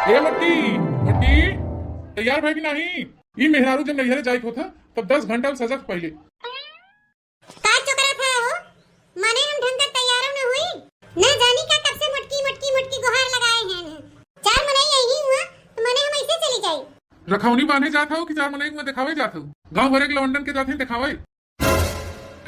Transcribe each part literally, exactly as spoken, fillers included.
ए मोटकी, मोटकी, तैयार भय कि नाही? ई मेहरारू जब नैहरे जाए के होता, तब दस घंटा सजग पहले। का चोकरा था हो? माने हम ढंग का तैयारो न हुई? न जानी का कब से मोटकी, मोटकी, मोटकी गुहार लगाए हैं। चार मनई यही हुआ, तो माने हम ऐसे चली जाई। रखौनी बांधे जात हो कि चार मनई में दिखावे जात हो? गांव भरे के लवंडन के जात हैं दिखावे।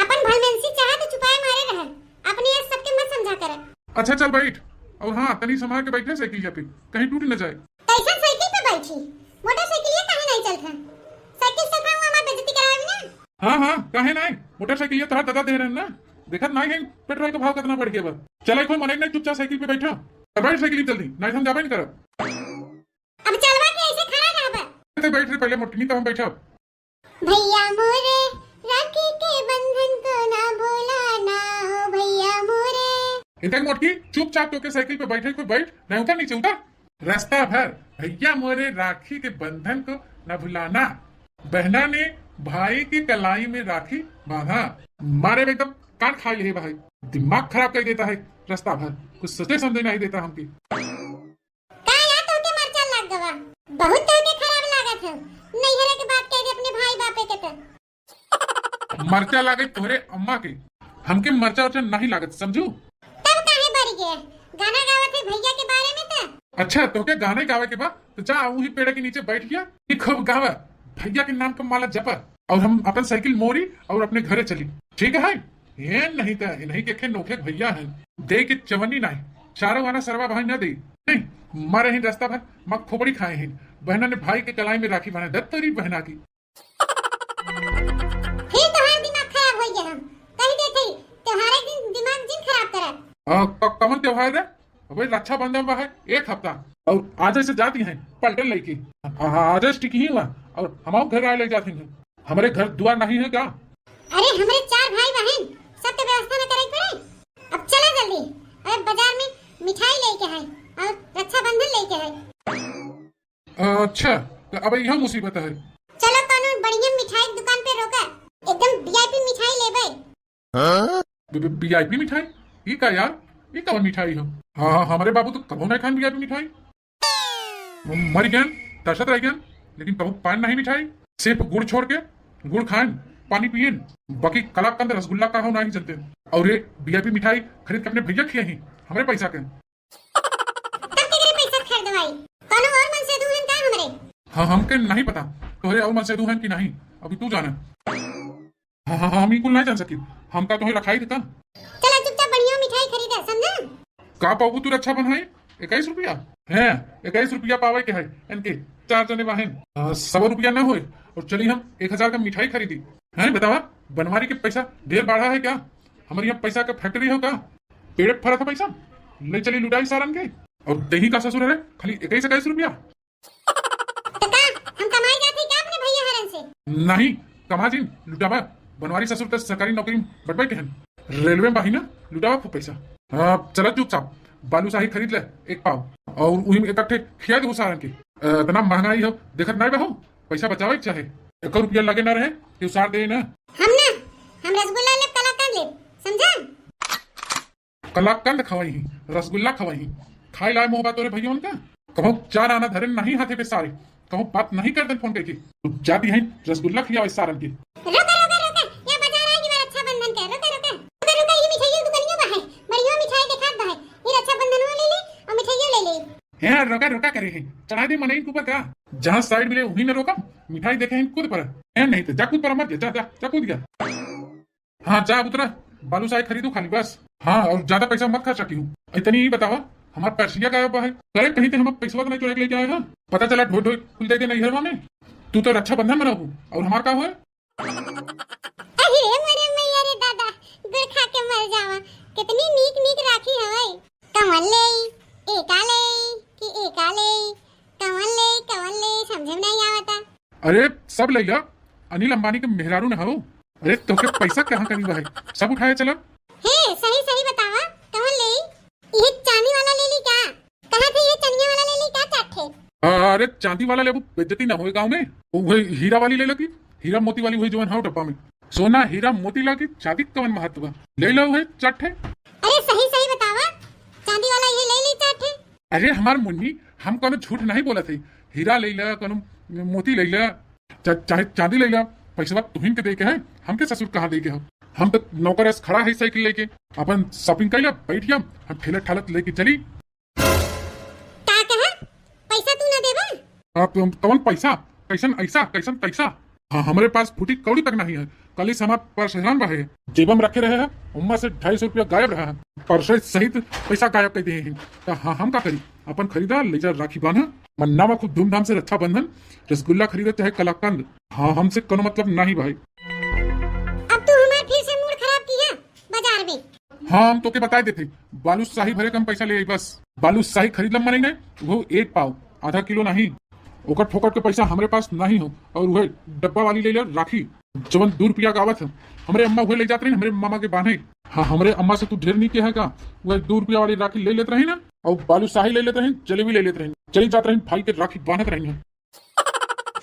आपन भलमेंसी चाहे तो चुपाए मारे रहे, अपने ये सबके मत समझा करे। अच्छा चल बैठ, और हाँ, तनी संभाल के बैठे साइकिलिया पे, कहीं टूट न जाए। कैसन साइकिल पे बैठी? मोटरसाइकिलिया काहे नहीं चलत है? साइकिल से खाऊं हमार बेइज्जती करावी ना। हाँ हाँ, काहे नहीं, मोटरसाइकिलिया तोहार दादा दे रहन ना, देखत नहीं है पेट्रोल के भाव कितना बढ़ गया बा। चला कोई मने नहीं, चुपचाप साइकिल पे बैठा, बैठ साइकिल जल्दी, नहीं हम जाबे नहीं करब। अब चलवा के ऐसे खड़ा रहबा। ते बैठ रे, पहले मोटकी तब हम बैठब। भैया मोरे, राखी के बंधन को ना भुलाना हो भैया मोरे। इधर मोटकी, चुपचाप तोके साइकिल पे बैठे को बैठ, नहीं उतर नीचे उतर। रास्ता भर भैया मोरे राखी के बंधन को ना भुलाना। बहना ने भाई के कलाई में राखी बांधा। मारे में एकदम कान खाई ले भाई, दिमाग खराब कर देता है रास्ता भर, कुछ सोचे समझे नहीं देता हमके। का यार तोहके मरचा लाग गवा? बहुत तोहके खराब लागत है। नैहरे के बात कह दे अपने भाई बापे के त। मरचा लागे तोहरे अम्मा के, हमके मरचा उरचा नहीं लागत, समझू? तब काहे बरी गया? गाना गावत है भैया के बारे में त। अच्छा, तोहके गाने गावे के बा, तो जा वही पेड़ के नीचे बैठ गया, ई खूब गावा, भैया के नाम का माला जपा, और हम अपन साइकिल मोरी और अपने घरे चली, ठीक है? ये नहीं त इन्हीं के खे नोखे भैया हैं, दे के चवन्नी नाई, चारों आना सरवा भाई न दे। नहीं, मरे ही रास्ता भर, माँ खोपड़ी खाए हैं, बहना ने भाई के कलाई में राखी बांधे, दत्तरी बहना की। फिर तोहार दिमाग खराब हो गया हम, कही दे थे, त्योहार के दिन दिमाग जिन खराब करे। आ, क-, कमन त्योहार रे? अबे रक्षाबंधन बा है एक हफ्ता, और आज से जाती हैं पलटन लेके। आ, आज टिकी ही हुआ, और हमारे घर आए ले जाती हैं। हमारे घर दुआर नहीं है क्या? अरे हमरे चार भाई बहन, सबके व्यवस्था न करे के पड़े। अब चला जल्दी, अरे बाजार में मिठाई लेके है और रक्षाबंधन लेके है। अच्छा, तो अब यह मुसीबत है। चलो कोनो बढ़िया मिठाई के दुकान पे रोका, एकदम वीआईपी मिठाई लेबे। हाँ? वी-, वी-, वीआईपी मिठाई? ई का यार? ई कवन मिठाई हो? हाँ, हाँ, हमारे बाबू तो कबो नहीं खान वीआईपी मिठाई। मर गए, दहशत रह गए, लेकिन कबो पान नहीं मिठाई, सिर्फ गुड़ छोड़ के, गुड़ खाएन, पानी पियन, बाकी कलाकंद रसगुल्ला का हो नहीं जनते। और ये वीआईपी मिठाई खरीद के अपने भैया खिए ही, हमारे पैसा के। तब केकरे पैसा खरीदवाई? कोनो और मनसेधू हन का हमरे? हाँ, हमके नहीं पता, तोहरे और मनसेधू हन कि नहीं, अभी तू जाना। हाँ, हाँ, हाँ, हम ई कुल नहीं जान सकी, हमका तोहे रखाई देता। चला चुपचाप बढ़िया मिठाई खरीदा, समझा? का पाबू तू रक्षाबंधन है? इक्कीस रुपया? हैं, इक्कीस रुपया पावे के है इनके, चार जने बाहन। आ, सौ रुपया ना होए, और चली हम एक हजार का मिठाई खरीदी। हैं, बतावा, बनवारी के पैसा ढेर बढ़ा है क्या? हमारे यहाँ पैसा का फैक्ट्री हो का? पेड़े फरा था पैसा, ले चली लुटाई सारन के। और देही का ससुर है, खाली इक्कीस, इक्कीस रुपया। तो का हम कमाए जात ही का अपने भैया हरन से? नहीं, कमा जिन, लुटावा। बनवारी ससुर तो सरकारी नौकरी में बटबैठे हैं, रेलवे में बाही ना, लुटावा खूब पैसा। हाँ, चला चुपचाप बालूशाही खरीद ले एक पाव, और उही में इकट्ठे खिया दे सारन के। अ, इतना महंगाई हो, देखत नहीं बहू, पैसा बचावे के चाहे। एक रुपया लगे ना रहे, कि उसार दे ना। हम ना, हम रसगुल्ला ले, कलाकंद ले, समझा? कलाकंद खवाई ही, रसगुल्ला खवाई ही, खाए लाए मुँह बा तोरे भैया उनका। कहूँ चार आना धरे नहीं हाथे पे सारे, कहूँ बात नहीं कर दे फोन करके। तू जाती है रसगुल्ला खियावे सारन के। रोका, रोका, रोका, या बाजार आए के बाद रक्षाबंधन के, रोका, रोका, रोका, रोका, ये मिठाइयों दुकानियों बा है, बढ़िया मिठाई देखात बा है, ये रक्षाबंधन ले ले और मिठाइयों ले ले। यहाँ रोका रोका करे है, चढ़ा दे मनई के ऊपर का? जहाँ साइड मिले वहीं न रोका, मिठाई देखे हैं कूद पर। ए नहीं तो जा कूद पर मत जा, जा, जा, जा कूद गया। हाँ जा उतरा, बालूशाही खरीदू खाली बस। हाँ और ज्यादा पैसा मत खर्चा की हूँ। इतनी ही बतावा, हमार पर्सिया गायब है, करे कहीं ते हम पैसवा के नहीं चोरा के लेके आए हैं। पता चला ढोई ढोई कुल दे दे नहीं घरवा में। तू तो रक्षाबंधन मनाऊ और हमार का हुआ? अरे मरे मैया रे दादा, गुड़ खा के मर जावा। कितनी नीक नीक राखी हवई। कवन लेई, एका लेई कि एका लेई, कवन लेई, कवन लेई, समझे में नहीं आवता। अरे सब ले ला, अनिल अंबानी के मेहरारू न हो। अरे तोके पैसा कहाँ कमी बा है, सब उठाए चला। हे सही सही बतावा, कवन लेई? ये चांदी वाला ले ली का? कहा थे ये चनिया वाला ले ली का चार ठे? अरे चांदी वाला लेबू, बेइज्जती ना होए गाँव में। वही हीरा वाली ले लो की, हीरा मोती वाली वही जवन हाउ डब्बा में। सोना हीरा मोती ला की चांदी कवन महत्व बा? ले लो वही चार ठे। अरे सही सही बतावा, चांदी वाला ये ले ली चार ठे। अरे हमार मुन्नी, हम कौनो झूठ नहीं बोलत है। हीरा ले ला, कौनो मोती ले ला, चा-, चाहे चांदी ले ला, पैसवा तुहिन के दे के है, हमके ससुर कहाँ दे के हो? हम तो नौकर अस खड़ा है साइकिल लेके, अपन shopping कर ला, बैठ गया, हम ठेला ठाला लेके चली। का कहा? पैसा तू ना देबा? आप कौन पैसा? कैसन ऐसा? कैसन पैसा? हाँ, हमरे पास फूटी कौड़ी तक नहीं है। कल ही हमार पर्स हेरान रहे, जेबा में रखे रहे हैं, उम्मा से ढाई सौ रुपया गायब रहा है। पर्स सहित पैसा गायब कर दिए हैं। तो हाँ, हम का करी? अपन खरीदा, ले जा राखी बांधा। मन्ना में खूब धूमधाम से रक्षाबंधन, रसगुल्ला खरीदा चाहे कलाकंद। हाँ, हमसे कोनो मतलब नहीं भाई। अब तू हमार फिर से मूड खराब किया बाजार में। हाँ, हम तोके बताए देते, बालूशाही भरे कम पैसा ले आई बस। बालूशाही खरीद लम मनेंगे, वो एक पाव, आधा किलो नहीं। ओकर फोकट के पैसा हमरे पास नहीं हो, और वह डब्बा वाली ले ले राखी, जवन दू रुपया का आवत है। हमरे अम्मा वह ले जात रही, हमरे मामा के बान्हे। हाँ, हमरे अम्मा से तू ढेर नहीं किया है का? वह दू रुपया वाली राखी ले लेत रही ना, और बालूशाही ले लेत रही, जलेबी ले लेत रही, चली जात रही, भाई के राखी बांधत रही है।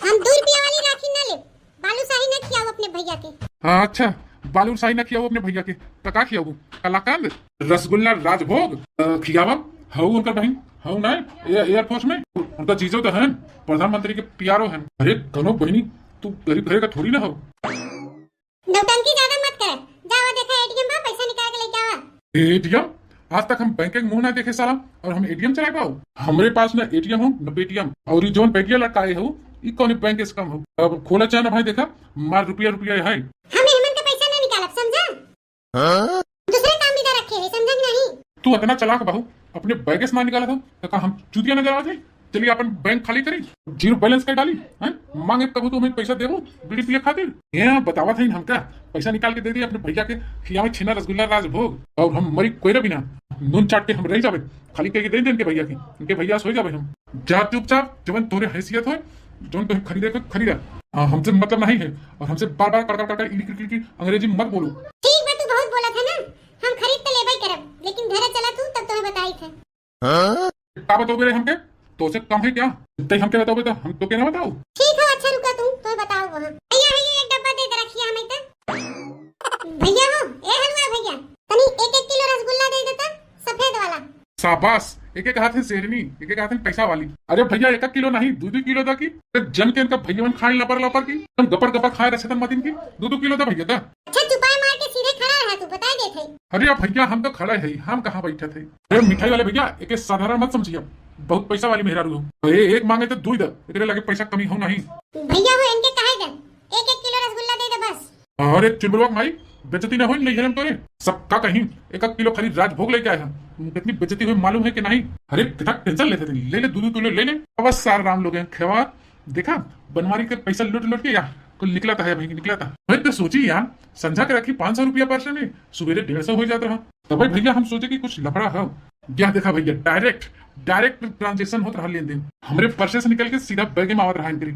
हम दू रुपया वाली राखी ना ले, बालूशाही ना खियाओ अपने भैया के। हाँ, अच्छा, बालूशाही ना खियाओ अपने भैया के, तो का खियाओ? कलाकंद, रसगुल्ला, राजभोग, अ, खियावा। हऊ उनकर बहिन, हऊ ना, ए-, एयरफोर्स में उनका जीजो तो है, प्रधानमंत्री के पीआरओ है। अरे कनो बहिनी, तू गरीब घरे का थोड़ी ना हो। नौटंकी ज्यादा मत कर, जावा देखा एटीएम पर पैसा निकाल के लेके आवा। एटीएम? आज तक हम बैंक के मुंह ना देखे साला, और हम एटीएम चला पाओ? हमरे पास ना एटीएम हो, न पेटीएम। और ये जोन बैगिया लटकाए हो, ई कौन बैंक से कम हो? अब खोला चाहे ना भाई, देखा मार रुपया रुपया है। हम एमन का पैसा ना निकालब, समझा? हाँ? दूसरे काम भी तो रखे है, समझा कि नहीं? तू इतना चालाक बाहू, अपने बैग से ना निकाला था, तो का हम चूतिया नजर आते? चलिए अपन बैंक खाली करी, जीरो बैलेंस कर डाली, हैं? मांगे कबू तो हमें पैसा देबो, बीड़ी पिए खातिर। ये बतावा था हमका, पैसा निकाल के दे दिए अपने भैया के, खियावे छेना रसगुल्ला राजभोग, और हम मरी कोयरा बिना, नून चाट के हम रह जावे, खाली कह के दे दे इनके भैया के, इनके भैया सो जावे हम। जा चुपचाप, जवन तोरे हैसियत हो, जवन तोहे खरीदे के खरीदा। हाँ, हमसे मतलब नहीं है, और हमसे बार बार कड़कड़ कड़कड़ इलिक इलिक इलिक अंग्रेजी मत बोलो। ठीक बा, तू बहुत बोलत है ना, हम खरीद तो लेबे करब, लेकिन घरे चला तू, तब तोहे बताई थे। हाँ? का बतोबे रे हमके? तोसे कम है क्या? तै हमके बतोबे तो हम तोके ना बताओ। ठीक है, अच्छा रुका तू, तोहे बताओ वहाँ। भैया, भैया, एक डब्बा दे दे रखिए हमें तो। भैया हो, ए हलवा भैया, तनी एक एक किलो रसगुल्ला दे देता, सफेद वाला। शाबाश, एक एक हाथ है शेरनी, एक एक हाथ है पैसा वाली। अरे भैया, एक एक किलो नहीं, दू दू किलो दा की। जन के इनका भैया मन खाए लपर लपर की, तुम गपर गपर खाए रहे तन मतिन की, दू दू किलो दा भैया दा। अच्छा, चुपाई मार के सीधे खड़ा रहा तू, बताई देत है। अरे भैया, हम तो खड़ा है, हम कहाँ बैठा थे। अरे मिठाई वाले भैया, एके साधारण मत समझिए, बहुत पैसा वाली मेहरारू हो। ए, एक मांगे तो दुई द, एकरे लगे पैसा कमी हो नहीं। भैया हो, इनके कहे दे, एक एक किलो रसगुल्ला दे दे बस। अरे चुलबुलवा के माई, बेइज्जती ना होई नैहरे में तोरे? सब का कहीं, एक एक किलो खाली राजभोग लेके आए हैं। कितनी बेइज्जती हुई मालूम है कि नहीं? अरे कितना टेंशन लेते थे, ले ले, दू दू किलो ले ले। अब सार राम लोग हैं खेवा, देखा, बनवारी के पैसा लूट लूट के या कुल निकला था है भाई, निकला था। मैं तो सोची यार, संझा के रखी पाँच सौ रुपया पर्स में, सुबेरे डेढ़ सौ हो जात रहा। तब भैया हम सोचे कि कुछ लफड़ा है। क्या देखा भैया, डायरेक्ट, डायरेक्ट ट्रांजैक्शन होत रहा लेन देन, हमरे पर्स से निकल के सीधा बैग में आवत रहा इनकरी।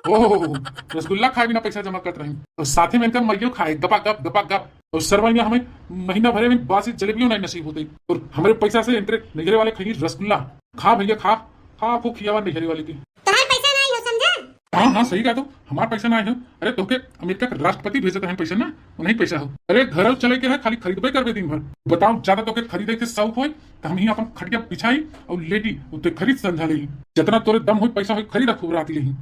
ओहो, रसगुल्ला खाए बिना पैसा जमा करत रही, और साथे में इनकर मइयो खाए गपा गप, गपा गप। और सरवैया हमें महीना भरे में बासी जलेबियों नहीं नसीब होते, और हमरे पैसा से इनकरे नैहरे वाले खाई रसगुल्ला। खा भैया खा, खा खूब खियावा नैहरे वाले के। तोहार पैसा नहीं हो, समझा? हाँ, हाँ, सही कहा तो, हमार पैसा ना आए हो। अरे, तोके अमेरिका के राष्ट्रपति भेजत रहन पैसा ना, उन्हीं पैसा हो। अरे, घर चले के है, खाली खरीदबे करबे दिन भर। बताओ, ज्यादा तोके खरीदे के शौक होय, तो हम ही अपन खटिया बिछाई और लेटी, उत्ते खरीद संझा लेही। जितना तोरे दम होय, पैसा होय, खरीदा खूब रात लेही।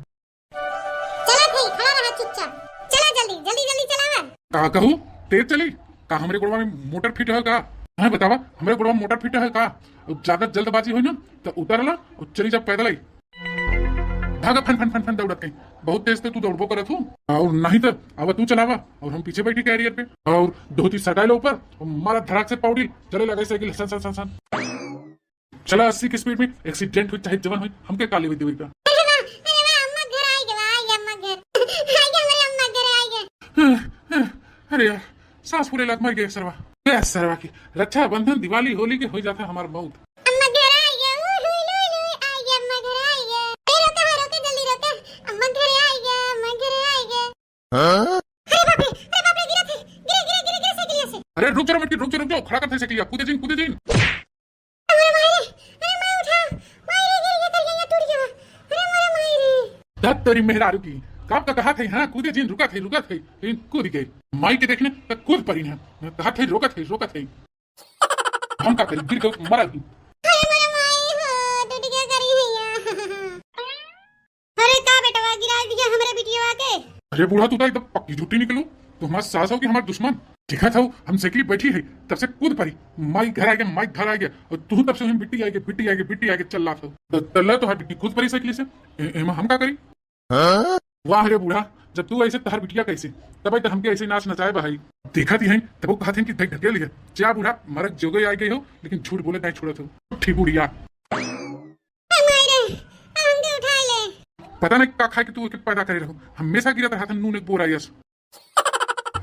चला थे, खड़ा रहा चुपचाप। चला जल्दी, जल्दी, जल्दी चलावा। का कहू, तेज चली? का हमरे गोड़वा में मोटर फिट है का? हाँ, बतावा, हमरे गोड़वा में मोटर फिट है का? ज्यादा जल्दबाजी होई ना, तो उतर ला और चली जा पैदल ही। भागा फन फन फन फन दौड़त के। बहुत तेज ते तू दौड़बो करत हूँ। और नहीं तो अब तू चलावा और हम पीछे बैठी कैरियर पे और धोती सटाए लो ऊपर और मारा धड़ाक से पौड़ी, चले लगे साइकिल सन सन सन सन। चला अस्सी की स्पीड में, एक्सीडेंट हुई चाहे जवन हुई, हमके का लेवे देवे का। अरे वाह, अरे वाह, अम्मा घर आई गवा, आई गया अम्मा घर। आई गया हमारे अम्मा घर, आई गया। अरे यार, सांस फूले लाग मर गए सरवा। ए सरवा की रक्षाबंधन, दिवाली, होली के हो जाता हमार मौत। अम्मा घर आई गया, उई, उई, उई, उई, आई गया अम्मा घर, आई गया। ए रोका, हाँ, रोका, जल्दी रोका। अम्मा घर आई गया, अम्मा घर आई गया। हाँ? अरे बाप रे, अरे बाप रे, गिरा थे, गिरा, गिरा, गिरा, गिरा साइकिलिया से। अरे रुक जा रे मटकी, रुक जा, रुक जा, खड़ा कर थे साइकिलिया, कूदे जिन, कूदे जिन। अरे माई रे, अरे माई उठा, माई रे, गिर गया, गिर गया, टूट गया। अरे मारे माई रे। धत तेरी मेहरारू की, का का कहा थे, हाँ, कूदे जिन, रुका थे, रुका थे, लेकिन कूद गए। माई के देखने तक कूद पड़ी ना, कहा थे, रोका थे, रोका थे। हम का करी, गिर गए, मरा तू। अरे मोरे माई हो, टूट गया अरे बूढ़ा, तू तो एकदम पक्की झूठी निकलू। तू हमार सास हो कि हमार दुश्मन? देखत हो, हम साइकिल बैठी है, तब से कूद पड़ी। माई घर आगे, माई घर आगे, और तू तब से हम बिट्टी आगे, बिट्टी आगे, बिट्टी आगे चल रहा था। तो तल्ला तो हर बिट्टी कूद पड़ी साइकिल से। ए-, एमा हम का करी? वाह रे बूढ़ा, जब तू ऐसे तहर बिटिया कैसे, तब तो हमके ऐसे नाच नचाए बहाई। देखत ही हैं, तब वो कहत हैं कि ढक ढकेल लिया। जा बूढ़ा, मरक जोगे आ गए हो, लेकिन झूठ बोले नहीं छोड़त हो। उठी बुढ़िया। ए माई रे, हमके उठाई ले। पता नहीं का खाए के तू ओके पैदा करे रहो, हमेशा गिरत रहत है नून एक बोरा यस।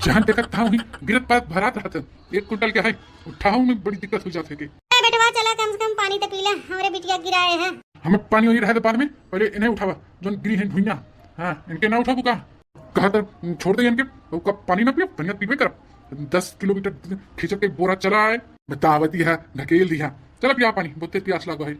जहाँ देखत था वहीं गिरत पात भरात रहत है। एक कुंटल के है, उठाऊ में बड़ी दिक्कत हो जात है के। ए बेटवा, चला कम से कम पानी तो पी ले, हमरे बिटिया गिराए है। हमें पानी वहीं रहे दे बाद में, पहले इन्हें उठावा, जोन गिरी हैं भुइया। हाँ, इनके ना उठाबू का? कहा तो छोड़ दे इनके, वो कब पानी ना पियो, पनिया पीबे करब। दस किलोमीटर खींच के बोरा चला आए, बतावती है, ढकेल दिया। चला पिया पानी, बहुत तेज प्यास लागो है।